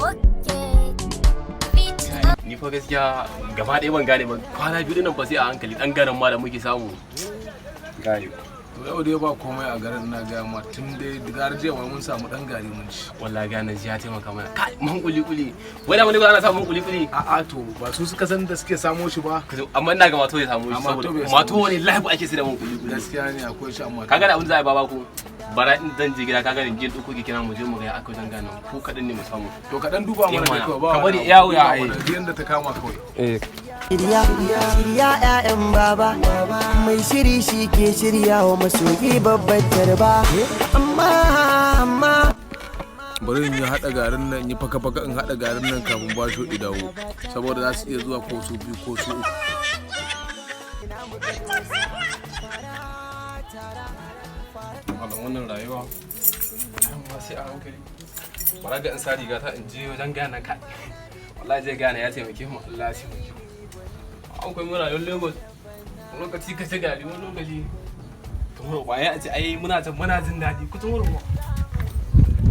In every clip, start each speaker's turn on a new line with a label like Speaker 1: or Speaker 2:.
Speaker 1: Okay. Beat.
Speaker 2: Ni fa gaskiya gaba ɗaya ban gane ba, kwana 2 dinnan fa sai a hankali, dan garin ma da muke samu. Gane.
Speaker 3: To, yau dai ba komai a garin, na gaya ma, tun dai gara jiya ma mun samu dan gari mun ci.
Speaker 2: Wallahi gane ya taimaka mana. Kai, man kuli kuli. Wai da wani ba ana samun kuli kuli.
Speaker 3: A'a, to ba su suka san da suke samo shi ba.
Speaker 2: Amma ina ga mato ya samu shi
Speaker 3: Amma
Speaker 2: saboda
Speaker 3: to bai samu
Speaker 2: mato
Speaker 3: shi.
Speaker 2: wani live ake sai da man kuli kuli.
Speaker 3: Gaskiya ne, akwai shi, amma
Speaker 2: Kaga da abin da za a yi, baba, ku bara in zan je gida, kaga in je ɗauko keke na, mu je mu ga aka wajen gane ko kaɗan ne mu samu.
Speaker 3: To, ka dan duba mana
Speaker 2: Eh,
Speaker 3: dai
Speaker 2: mana.
Speaker 3: kawai ba
Speaker 2: Ka
Speaker 3: wani
Speaker 2: bari
Speaker 3: abu.
Speaker 2: yawo ya
Speaker 3: Duba
Speaker 2: ai.
Speaker 3: mana, duk yanda ta kama kawai.
Speaker 2: Eh.
Speaker 4: Shirya, shirya 'ya'yan baba, mai shiri shi ke shirya wa masoyi babbar tarba. Amma, amma.
Speaker 3: Bari in yi haɗa garin nan, in yi faka-faka in haɗa garin nan kafin ba shi dawo, saboda za su iya zuwa ko su biyu ko su uku.
Speaker 2: Malam, wannan rayuwa amma sai a hankali. Bara ga in sa riga ta in je wajen gane kai. Wallahi zai gane ya taimake mu, Allah ya taimake mu. An kai mu rayuwar Lagos. Wani lokaci ka ci gari, wani lokaci kamar kwaya a ce ai muna can muna jin daɗi kutun wurin.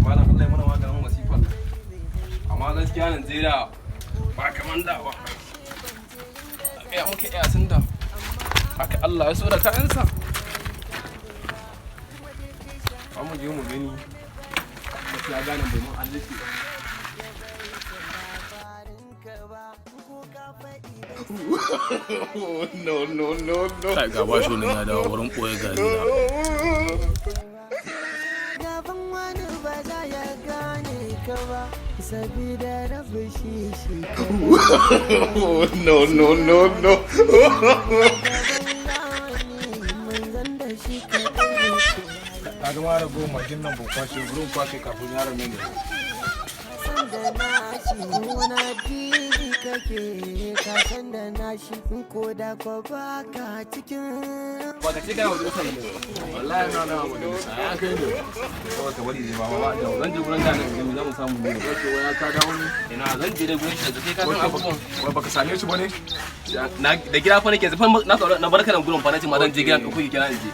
Speaker 2: Malam, Allah ya mana maganin masifan nan. Amma gaskiya Najeriya ba kaman da ba. Ya muka iya tun da haka Allah ya so da kayansa. Ba mu je mu gani. Gaskiya gane bai mun adalci ba.
Speaker 5: No, no, no, no.
Speaker 3: Kai, ga basho nan ya dawo wurin ɓoye gari na.
Speaker 4: Gaban wani ba za ya gane ka ba, sabida rabu shi shi
Speaker 5: No, no, no, no.
Speaker 4: mun zan da shi kaɗai ne.
Speaker 3: Ka ga mara goma magin nan ban kwashe, gurin kwashe kafin yaron nan ya zo.
Speaker 4: San da nashi wani addini kake, ka san da nashi, ko da ko baka cikin
Speaker 2: Ba ka ce kana majalisa ne?
Speaker 3: Wallahi na na majalisa ya kai ne.
Speaker 2: Kawai ka bari zai ba ba da zan je gurin gane gani za mu samu ne.
Speaker 3: Wace waya ka dawo ne?
Speaker 2: Ina zan je da gurin shi da kai, ka san abubuwan.
Speaker 3: Wai baka same shi bane?
Speaker 2: Na da gida fa nake fa, na na barka nan gurin fa, nace ma zan je gidan ɗauko keke na in je.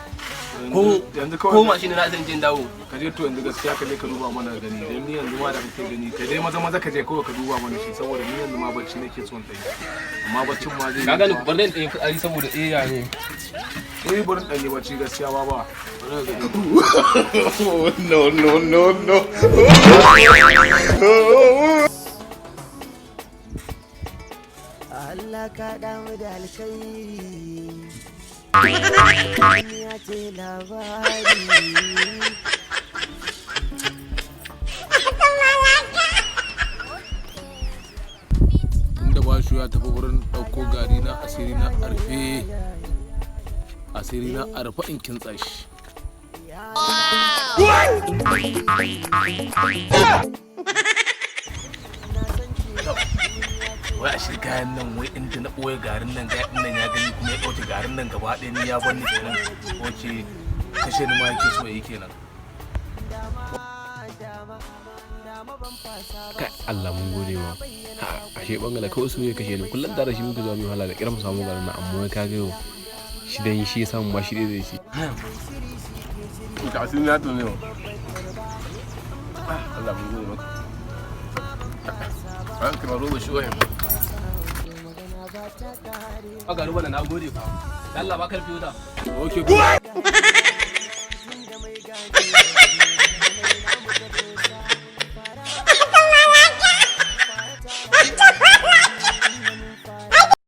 Speaker 2: Ko
Speaker 3: Yanzu
Speaker 2: ko
Speaker 3: kawai
Speaker 2: mashin na zan je in dawo.
Speaker 3: Ka je. To, yanzu gaskiya ka je ka duba mana gani, dan ni yanzu ma da kake gani, ka dai maza maza ka je kawai ka duba mana shi, saboda ni yanzu ma bacci nake son ɗan yi, amma baccin ma zai
Speaker 2: Ka gani, bar dan ɗin fitsari saboda eh ya ne.
Speaker 3: Eh, bari ɗan yi bacci gaskiya ba ba bari ka gani.
Speaker 5: No, no, no, no.
Speaker 4: Allah ka damu da alkhairi, duniya ce labari.
Speaker 3: Inda bashu ya tafi wurin ɗauko gari na, asiri na arfe, asiri na arfe, in kintsa shi. Wai ashe gayan nan, wai inda na ɓoye garin nan, gayan nan ya gani kuma ya ɗauke garin nan gaba ɗaya, ni ya bar ni kenan. Oke, kashe ni ma yake so yi kenan.
Speaker 2: Kai, Allah mun gode ma. Ha, ashe bangala kawai su ne kashe ni. Kullum tare shi muke zuwa mu wahala da kiran mu samu garin nan, amma ka ga yau shi dan shi ya samu ma shi dai zai ci. Ka asiri na to ne. Allah mun gode maka. An kama roba shi wayan. Aga ruwa na gode fa. Allah ba karfi wuta.
Speaker 3: Okay.
Speaker 4: Tunda mai gane